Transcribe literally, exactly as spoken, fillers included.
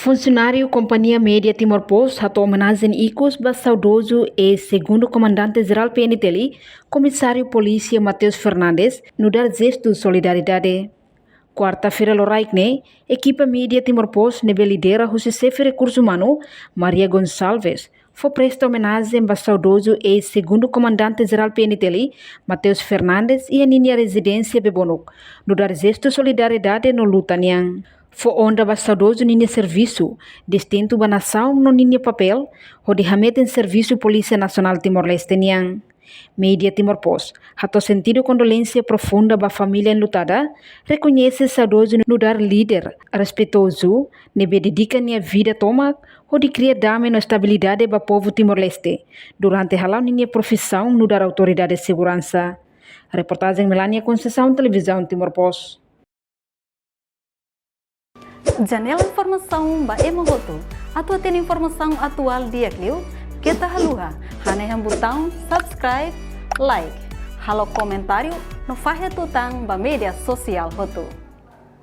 Funsionáriu Kompañia Média Timor Post hato'o omenajen ikus ba saudozu eis Segundu Komandante Jerál P N T L, Komisáriu Polísia Mateus Fernandes, nu'udar jestu solidariedade. Kuarta-feira loraik ne'e, ekipa Média Timor Post ne'ebé lidera husi Xefe Rekursu Umanu, Maria Gonçalves, fó presta omenajen ba saudozu eis Segundu Komandante Jerál P N T L, Mateus Fernandes, iha ninia rezidénsia Bebonuk, nu'udar jestu solidariedade no luta nian. Fó onra ba saudozu ninia servisu, distintu ba nasaun no ninia papél, hodi hametin servisu Polísia Nasionál Timor-Leste nian. Média Timor Post hato'o sentidu kondolénsia profunda ba família enlutada, rekoñese saudozu nu'udar líder respeitozu, ne'ebé dedika nia vida tomak hodi kria dame no estabilidade ba povu Timor-Leste, durante hala'o ninia profisaun nu'udar autoridade seguransa. Reportajen Melania Conceição, Televizaun Timor Post. Janela informasaun ba ema hotu. Atu hatene informasaun atuál di'ak liu, keta haluha hanehan butaun subscribe, like, halo komentáriu no fahe tutan ba média sosiál hotu.